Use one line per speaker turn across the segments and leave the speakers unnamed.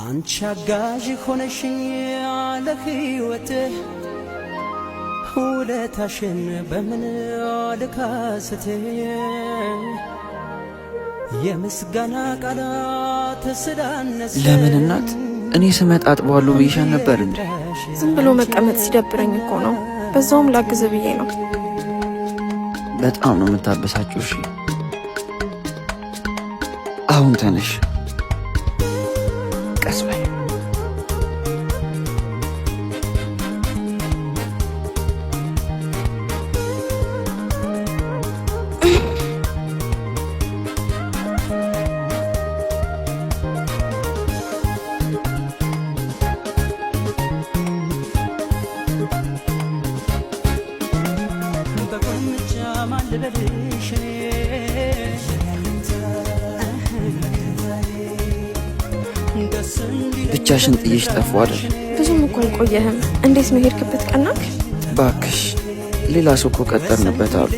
አንቺ አጋዥ ሆነሽኝ ያለ ሕይወት ውለታሽን በምን ልካስት? የምስጋና ቃላት ስላነሰ
ለምን እናት፣ እኔ ስመጣ አጥበዋለሁ ብዬሻል ነበር እንዴ?
ዝም ብሎ መቀመጥ ሲደብረኝ እኮ ነው። በዛውም ላግዝ ብዬ ነው።
በጣም ነው የምታበሳጭው። እሺ አሁን ተነሽ፣ ቀስ በይ።
በቁልምጫ ማን ልበልሽ እኔ? ደስ እንዲለኝ
ብቻሽን ጥዬሽ ጠፋሁ አይደል?
ብዙም እኮ አልቆየህም። እንዴት ነው የሄድክበት? ቀናክ?
ባክሽ ሌላ ሰው እኮ ቀጠርንበት አሉ።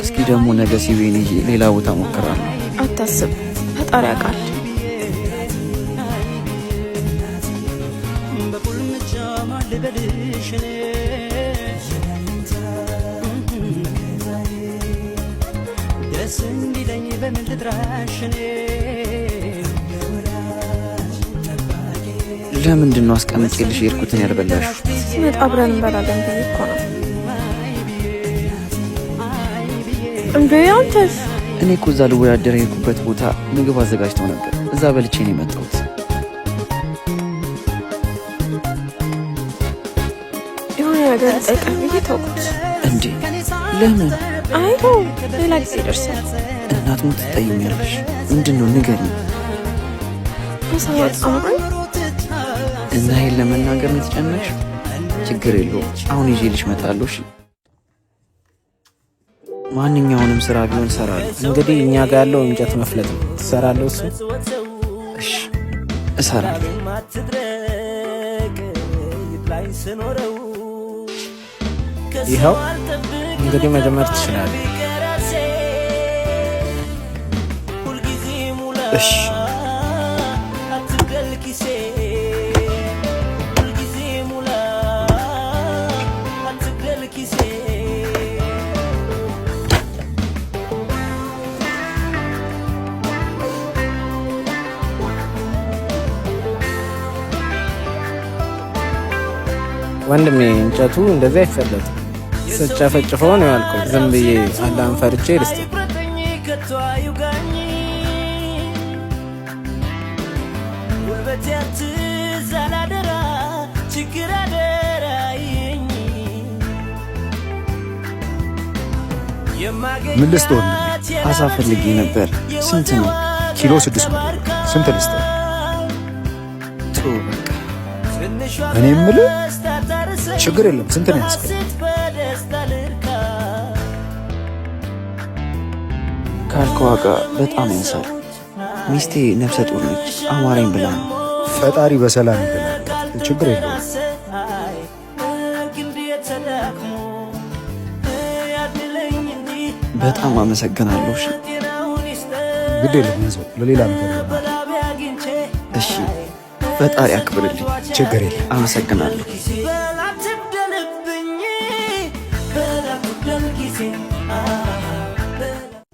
እስኪ ደግሞ ነገ CV ን ይዤ ሌላ ቦታ ሞክራለሁ።
አታስብ፣ ፈጣሪ ያውቃል።
በቁልምጫ ማን ልበልሽ እኔ? ደስ እንዲለኝ በምን ልጥራሽ እኔ?
ለምንድን ነው አስቀምጬልሽ የሄድኩትን ያልበላሽው?
ስትመጣ አብረን እንበላለን ብዬ እኮ ነው። እንዴ አንተስ?
እኔ እኮ እዛ ልወዳደር የሄድኩበት ቦታ ምግብ አዘጋጅተው ነበር። እዛ በልቼ ነው የመጣሁት።
የሆነ ነገር ልጠይቅህ ብዬ ተውኩት።
እንዴ ለምን?
አይ ተው፣ ሌላ ጊዜ ይደርሳል።
እናት ሞት ትጠይኛለሽ። ምንድን ነው ንገሪኝ።
ምሳ ወጥ አምሮኝ
እና ይሄን ለመናገር ነው የተጨነቅሽው? ችግር የለውም አሁን ይዤልሽ እመጣለሁ። እሺ ማንኛውንም ስራ ቢሆን እሰራለሁ።
እንግዲህ እኛ ጋር ያለው እንጨት መፍለጥ ነው። ትሰራለህ? እሱ
እሺ እሰራለሁ።
ይኸው እንግዲህ መጀመር ትችላለህ።
እሺ
ወንድሜ እንጨቱ እንደዚህ አይፈለጥም። ስጨፈጭፈው ነው ያልከው። ዝም ብዬ አላህን ፈርቼ ልስጥ።
ምን ልስጥ ወንድሜ?
አሳ ፈልጌ ነበር። ስንት ነው?
ኪሎ 600 ብር። ስንት ልስጥ?
ቶ በቃ
እኔ የምልህ ችግር የለም። ስንት ነው ያዝከው?
ካልከው ዋጋ በጣም ያንሳል። ሚስቴ ነፍሰ ጡር ነች። አማረኝ ብላ ነው።
ፈጣሪ በሰላም ይገላግል። ችግር የለውም።
በጣም አመሰግናለሁ። እሺ
ግድ የለም ያዘው፣ ለሌላ ነገር ይሆናል።
እሺ፣ ፈጣሪ አክብርልኝ።
ችግር የለም።
አመሰግናለሁ።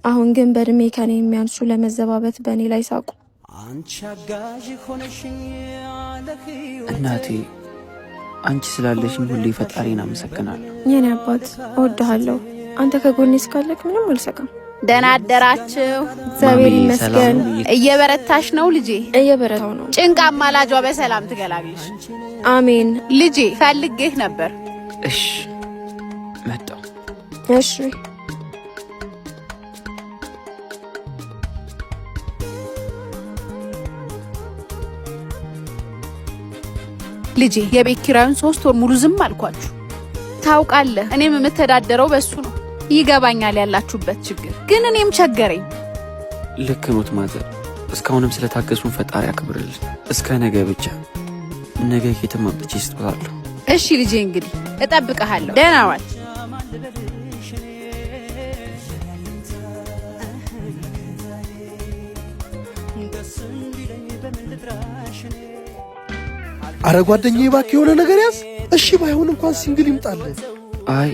አሁን ግን በእድሜ ከኔ የሚያንሱ ለመዘባበት በእኔ ላይ ሳቁ።
አንቺ አጋዥ ሆነሽኝ ያለ ሕይወት
እናቴ አንቺ ስላለሽኝ ሁሌ ፈጣሪን አመሰግናለሁ።
የኔ አባት እወድሃለሁ። አንተ ከጎኔ እስካለክ ምንም አልሰጋም።
ደህና አደራችሁ።
እግዚአብሔር
ማሚ
ይመስገን።
ሰላም ነው?
እየበረታሽ ነው ልጄ።
እየበረታው ነው።
ጭንቅ አማላጇ በሰላም ትገላግልሽ።
አሜን።
ልጄ ፈልጌህ ነበር።
እሺ መጣሁ።
እሺ
ልጄ የቤት ኪራዩን 3 ወር ሙሉ ዝም አልኳችሁ። ታውቃለህ፣ እኔም የምተዳደረው በሱ ነው። ይገባኛል ያላችሁበት ችግር፣ ግን እኔም ቸገረኝ።
ልክ ኖት ማዘር። እስካሁንም ስለታገሱን ፈጣሪ አክብርልን። እስከ ነገ ብቻ። ነገ ኬትም አምጥቼ ስጦታለሁ።
እሺ ልጄ፣ እንግዲህ እጠብቅሃለሁ። ደህና ዋል።
ደስ እንዲለኝ በምን ልጥራሽ እኔ?
አረ ጓደኛዬ እባክህ የሆነ ነገር ያዝ። እሺ ባይሆን እንኳን single ይምጣልህ።
አይ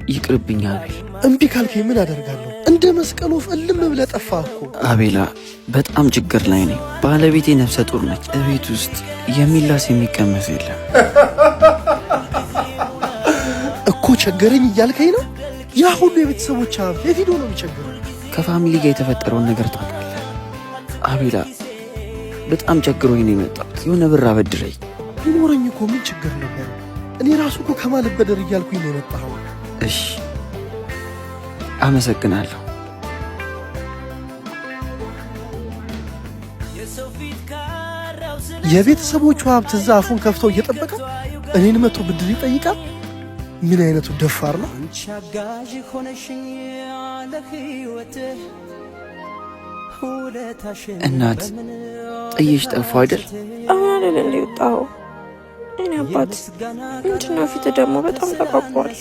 ይቅርብኝ አቤል።
እምቢ ካልከኝ ምን አደርጋለሁ? እንደ መስቀል ወፍ እልም ብለህ ጠፋህ እኮ።
አቤላ በጣም ችግር ላይ ነኝ። ባለቤቴ ነፍሰ ጡር ነች። እቤት ውስጥ የሚላስ የሚቀመስ የለም።
እኮ ቸገረኝ እያልከኝ ነው? ያ ሁሉ የቤተሰቦች ሀብት የት ሄዶ ነው የሚቸግረው?
ከ family ጋር የተፈጠረውን ነገር ታውቃለህ አቤላ። በጣም ቸግሮኝ ነው የመጣሁት። የሆነ ብር አበድረኝ።
ቢኖረኝ እኮ ምን ችግር ነበረው? እኔ ራሱ እኮ ከማልበደር እያልኩኝ ነው የመጣኸው።
እሺ አመሰግናለሁ።
የቤተሰቦቹ ሀብት እዛ አፉን ከፍተው እየጠበቀ እኔን መቶ ብድር ይጠይቃል። ምን አይነቱ ደፋር ነው?
አንቺ አጋዥ ሆነሽኝ ለህይወትህ ውለታሽን
እናት ጥዬሽ ጠፋሁ አይደል?
አሁን አይደል እንዴ ወጣኸው? እኔ አባት ምንድነው ፊትህ ደግሞ በጣም ተቋቁሯል።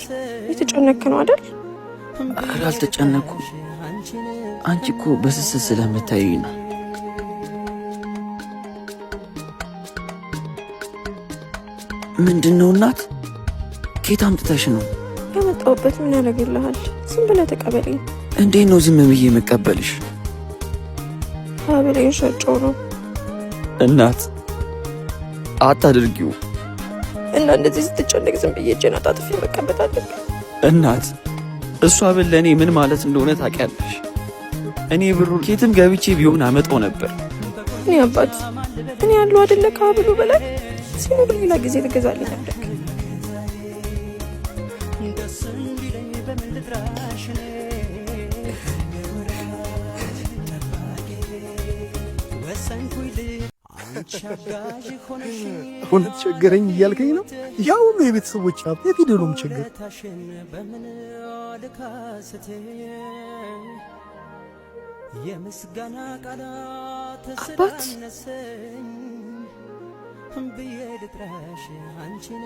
የተጨነክ ነው አይደል?
ኧረ አልተጨነኩም። አንቺ እኮ በስስት ስለምታዩኝ ነው። ምንድን ነው እናት? ኬት አምጥተሽ ነው?
ያመጣሁበት ምን ያደርግልሃል? ዝም ብለህ ተቀበለኝ።
እንዴት ነው ዝም ብዬ የምቀበልሽ?
ሀብሌን ሸጬው ነው
እናት አታድርጊው።
እና እንደዚህ ስትጨነቅ ዝም ብዬ እጄን አጣጥፌ መቀመጥ አለብኝ?
እናት እሷ ብል ለእኔ ምን ማለት እንደሆነ ታውቂያለሽ። እኔ ብሩን ኬትም ገብቼ ቢሆን አመጣው ነበር።
እኔ አባት እኔ ያለው አይደለ ከሀብሉ በላይ ሲኖር ሌላ ጊዜ ትገዛልኛለህ።
ደስ እንዲለኝ በምን ልጥራሽ እኔ ጠባቂ ወሰንኩኝ አንቺ አጋዥ ሆነሽኝ
እውነት ቸገረኝ እያልከኝ ነው? ያ ሁሉ የቤተሰቦች ሀብት የት ሄዶ ነው የሚቸግረው?
ውለታሽን በምን ልካስት የምስጋና ቃላት
አባት
ስላነሰኝ ብዬ ልጥራሽ አንቺን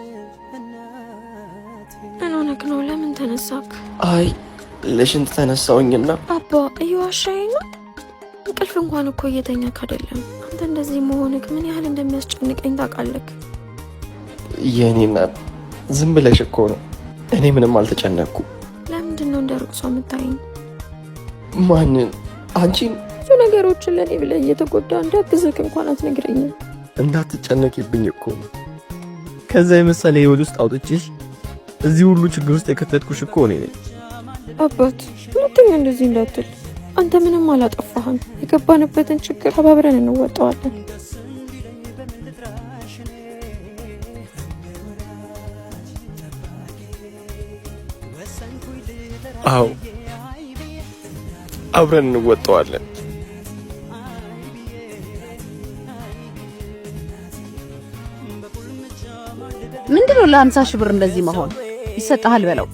እናቴ።
ምን ሆነክ ነው? ለምን ተነሳክ?
አይ ለሽንት ተነሳውኝና
አባ እየዋሻኝ ነው። እንቅልፍ እንኳን እኮ እየተኛክ አይደለም። አንተ እንደዚህ መሆንክ ምን ያህል እንደሚያስጨንቀኝ ታውቃለህ።
የእኔ እናት ዝም ብለሽ እኮ ነው። እኔ ምንም አልተጨነቅኩ።
ለምንድን ነው እንደ ሩቅ ሰው የምታይኝ?
ማንን? አንቺን?
ብዙ ነገሮችን ለእኔ ብለህ እየተጎዳ እንዳግዝክ እንኳን አትነግረኝም።
እንዳትጨነቂብኝ እኮ ነው። ከዛ የመሰለ ህይወት ውስጥ አውጥቼሽ እዚህ ሁሉ ችግር ውስጥ የከተትኩሽ እኮ እኔ ነኝ።
አባት ሁለተኛ እንደዚህ እንዳትል። አንተ ምንም አላጠፋህም። የገባንበትን ችግር ተባብረን እንወጣዋለን።
አዎ አብረን እንወጣዋለን።
ምንድነው ለ50 ሺህ ብር እንደዚህ መሆን? ይሰጥሃል በለው።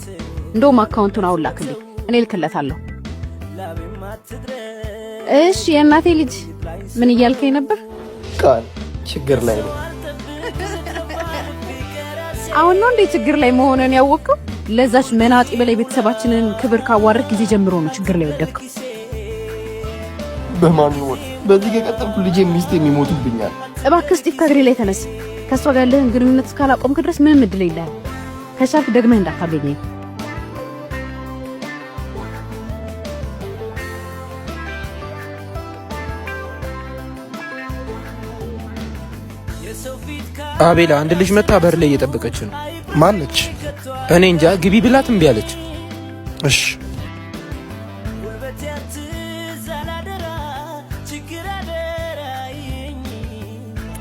እንደውም አካውንቱን አሁን ላክልኝ፣ እኔ እልክለታለሁ። እሺ የእናቴ ልጅ ምን እያልከኝ ነበር?
ቃል ችግር ላይ ነው።
አሁን ነው እንዴ ችግር ላይ መሆንን ያወቅከው? ለዛች መናጢ በላይ ቤተሰባችንን ክብር ካዋረድክ ጊዜ ጀምሮ ነው ችግር ላይ ወደቅከው።
በማን ይሞት? በዚህ ከቀጠልኩ ልጄ ሚስቴ የሚሞቱብኛል።
እባክህ ስጢፍ ከእግሬ ላይ ተነስ። ከእሷ ጋር ያለህን ግንኙነት እስካላቆምክ ድረስ ምንም እድል የለህም። ከቻልክ ደግመህ እንዳታገኘኝ።
አቤላ አንድ ልጅ መታ በር ላይ እየጠበቀች ነው።
ማነች?
እኔ እንጃ፣ ግቢ ብላት እምቢ አለች።
እሺ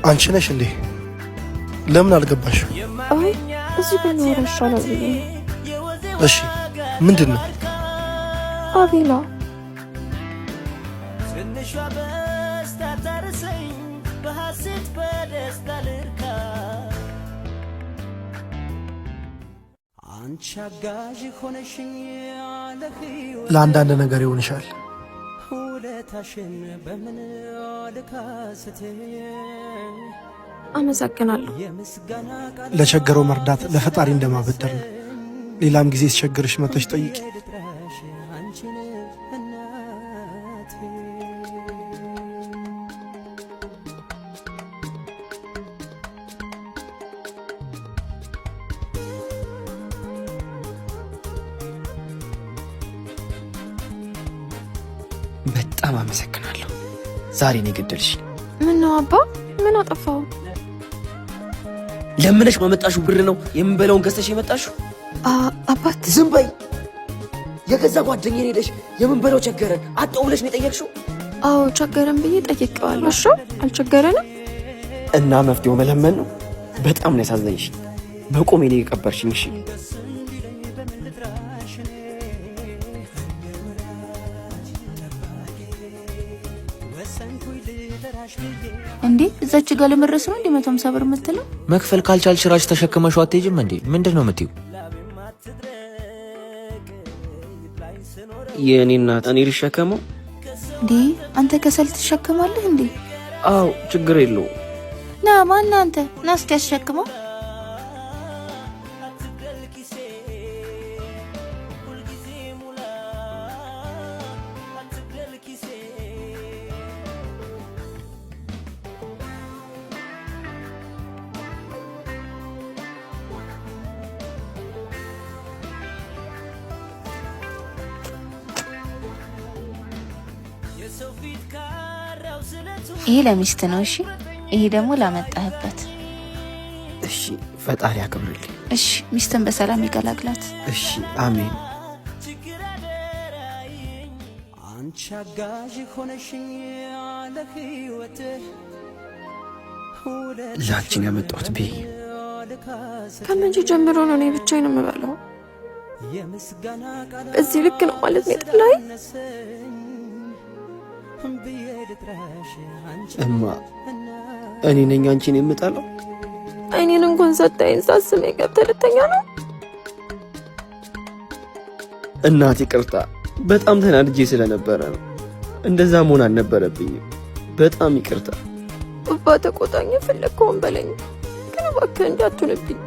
አንቺ ነሽ እንዴ? ለምን አልገባሽ?
አይ እዚህ ብናወራ ይሻላል ብዬ ነው።
እሺ ምንድን ነው?
አቤላ
ትንሿ በስታ ታርሰኝ በሐሴት በደስታ ልርካ አንቺ አጋዥ ሆነሽኝ ለህይወት
ለአንዳንድ ነገር ይሆንሻል።
ውለታሽን በምን ልካስት
አመሰግናለሁ።
የምስጋና ቃል
ለቸገረው መርዳት ለፈጣሪ እንደማበደር ነው። ሌላም ጊዜ ሲቸግርሽ መተሽ ጠይቂ።
ልጥራሽ አንቺን እናቴ።
በጣም አመሰግናለሁ። ዛሬ ነው የገደልሽኝ።
ምን ነው አባ፣ ምን አጠፋው?
ለምነሽ ባመጣሽው ብር ነው የምንበላውን ገዝተሽ የመጣሽው?
አባት
ዝም በይ። የገዛ ጓደኛዬን ሄደሽ የምንበላው ቸገረን አጣው ብለሽ ነው የጠየቅሽው?
አዎ ቸገረን ብዬ ጠይቄዋለሁ። እሺ አልቸገረንም።
እና መፍትሄው መለመን ነው። በጣም ነው ያሳዘንሽኝ። በቁሜ ነው የቀበርሽኝ። እሺ
እንዴ እዛች ጋር ለመድረስ ነው እንዴ 150 ብር የምትለው?
መክፈል ካልቻልሽ ራስሽ ተሸክመሽው አትሄጂም እንዴ? ምንድን ነው የምትይው?
የእኔ እናት እኔ ልሸከመው
እንዴ አንተ ከሰል ትሸከማለህ እንዴ?
አዎ ችግር የለውም።
ና ማን አንተ ና እስኪ ያሸክመው። ይሄ ለሚስት ነው። እሺ ይሄ ደግሞ ላመጣህበት።
እሺ ፈጣሪ ያክብርልኝ።
እሺ ሚስትን በሰላም ይገላግላት።
እሺ አሜን።
አንቺ አጋዥ ሆነሽኝ ለህይወት
ላንቺን ያመጣሁት ቤ
ከመቼ ጀምሮ ነው እኔ ብቻዬን የምበላው? እዚህ ልክ ነው ማለት ነው የጠላኸኝ?
እማ እኔ ነኝ አንቺን የምጠላው?
አይኔን እንኳን ሳታይን ሳስመኝ ገብተህ ልተኛ ነው?
እናት ይቅርታ፣ በጣም ተናድጄ ስለነበረ ነው። እንደዛ መሆን አልነበረብኝም። በጣም ይቅርታ።
አባ ተቆጣኝ፣ የፈለግከውን በለኝ፣ ግን እባክህ እንዳትሆንብኝ።